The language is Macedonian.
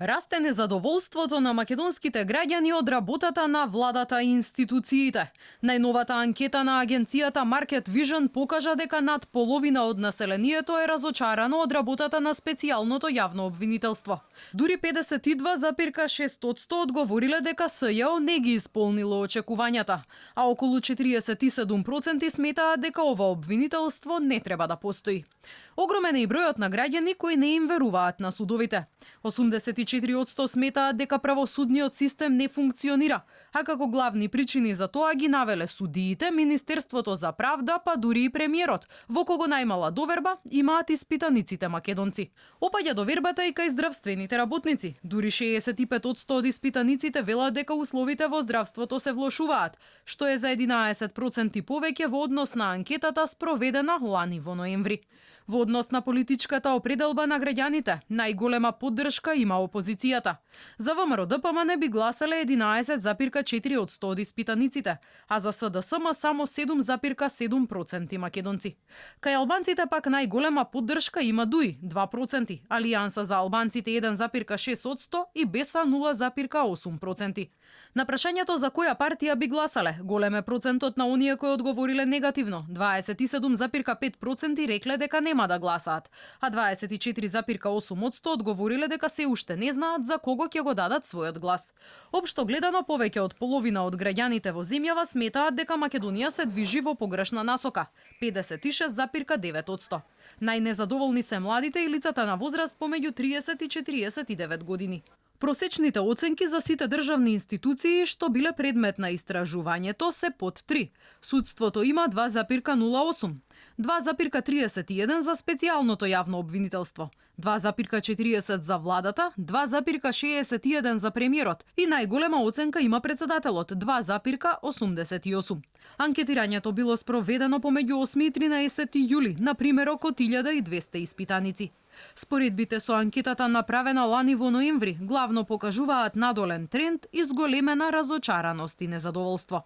Расте незадоволството на македонските граѓани од работата на владата и институциите. Најновата анкета на агенцијата Market Vision покажа дека над половина од населението е разочарано од работата на специјалното јавно обвинителство. Дури 52,6% одговориле дека СЈО не ги исполнило очекувањата, а околу 47% сметаат дека ова обвинителство не треба да постои. Огромен е и бројот на граѓани кои не им веруваат на судовите. 84% сметаат дека правосудниот систем не функционира, а како главни причини за тоа ги навеле судиите, Министерството за правда, па дури и премиерот, во кого најмала доверба имаат испитаниците македонци. Опаѓа довербата и кај здравствените работници. Дури 65% од испитаниците велат дека условите во здравството се влошуваат, што е за 11% повеќе во однос на анкетата спроведена лани во ноември. Во однос на политичката определба на граѓаните, најголема поддршка има опозицијата. За ВМРО ДПМН би гласале 11,4% од испитаниците, а за СДСМ само 7,7% македонци. Кај албанците пак најголема поддршка има ДУИ 2%, Алијанса за албанците 1,6% и БЕСА 0,8%. На прашањето за која партија би гласале, голем е процентот на оние кои одговориле негативно, 27,5% рекле дека нема да гласаат, а 24,8% одговориле дека се уште не знаат за кого ќе го дадат својот глас. Општо гледано, повеќе од половина од граѓаните во земјава сметаат дека Македонија се движи во погрешна насока, 56,9%. Најнезадоволни се младите и лицата на возраст помеѓу 30 и 49 години. Просечните оценки за сите државни институции што биле предмет на истражувањето се под 3. Судството има 2,08, 2,31 за специјалното јавно обвинителство, 2,40 за владата, 2,61 за премиерот и најголема оценка има председателот, 2,88. Анкетирањето било спроведено помеѓу 8 и 13 јули на примерок од 1200 испитаници. Споредбите со анкетата направена лани во ноември главно покажуваат надолен тренд и зголемена разочараност и незадоволство.